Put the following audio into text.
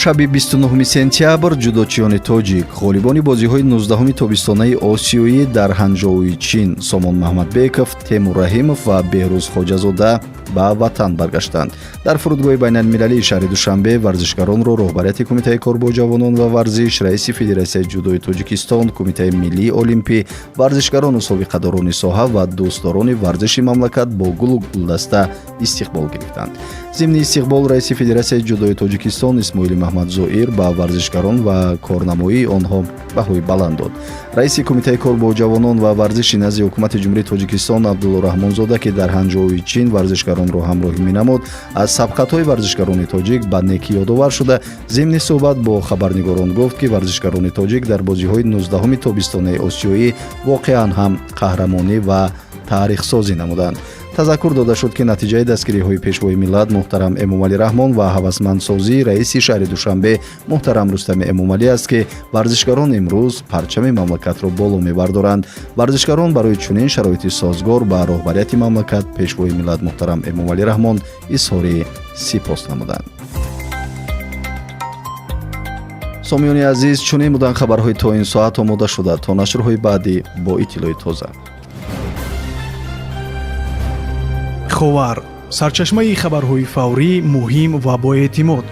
Шаби 29 сентябр ҷудочиёни тоҷик, ғолибони бозиҳои 19-уми тобистонаи осиёӣ дар Ҳанҷоуи Чин, Сомон Маҳмадбеков, Темур Раҳимов ва Беҳрӯз Хоҷазода ба ватан баргаштанд. Дар фурудгоҳи байналмилалии шаҳри Душанбе варзишгаронро роҳбарияти Кумитаи кор бо ҷавонон ва варзиш, раиси Федератсияи ҷудои Тоҷикистон, Кумитаи миллии олимпӣ, варзишгарону собиқадорони соҳа ва дӯстдорони варзиши мамлакат бо гулу гулдаста истиқбол гирифтанд. Зимни истиқбол раиси Федератсияи ҷудои Тоҷикистон Исмоили Маҳмадзоир ба варзишгарон ва корнамоии онҳо баҳои баланд дод. Раиси Кумитаи кор бо ҷавонон ва варзиши назди Ҳукумати Ҷумҳурии Тоҷикистон Абдулло Раҳмонзода, ки дар Ҳанҷоуи Чин варзишгаронро ҳамроҳӣ менамуд, аз сабқатҳои варзишгарони тоҷик ба некӣ ёдовар шуда, зимни суҳбат бо хабарнигорон гуфт, ки варзишгарони тоҷик дар бозиҳои 19-уми тобистонаи осиёӣ воқеан ҳам қаҳрамонӣ ва таърихсозӣ намуданд. Тазаккур дода шуд, ки натиҷаи дастгириҳои Пешвои миллат муҳтарам Эмомалӣ Раҳмон ва ҳавасмандсозии раиси шаҳри Душанбе муҳтарам Рустами Эмомалӣ аст, ки варзишгарон имрӯз парчами мамлакатро боло мебардоранд. Варзишгарон барои чунин шароити созгор ба роҳбарияти мамлакат, Пешвои миллат муҳтарам Эмомалӣ Раҳмон изҳори сипос намуданд. Сомиёни азиз, чунин буданд хабарҳои то ин соат омода шуда. То нашрҳои баъдӣ бо иттилои тоза. Ховар, сарчашмаи хабарҳои фаврӣ, муҳим ва боэътимод.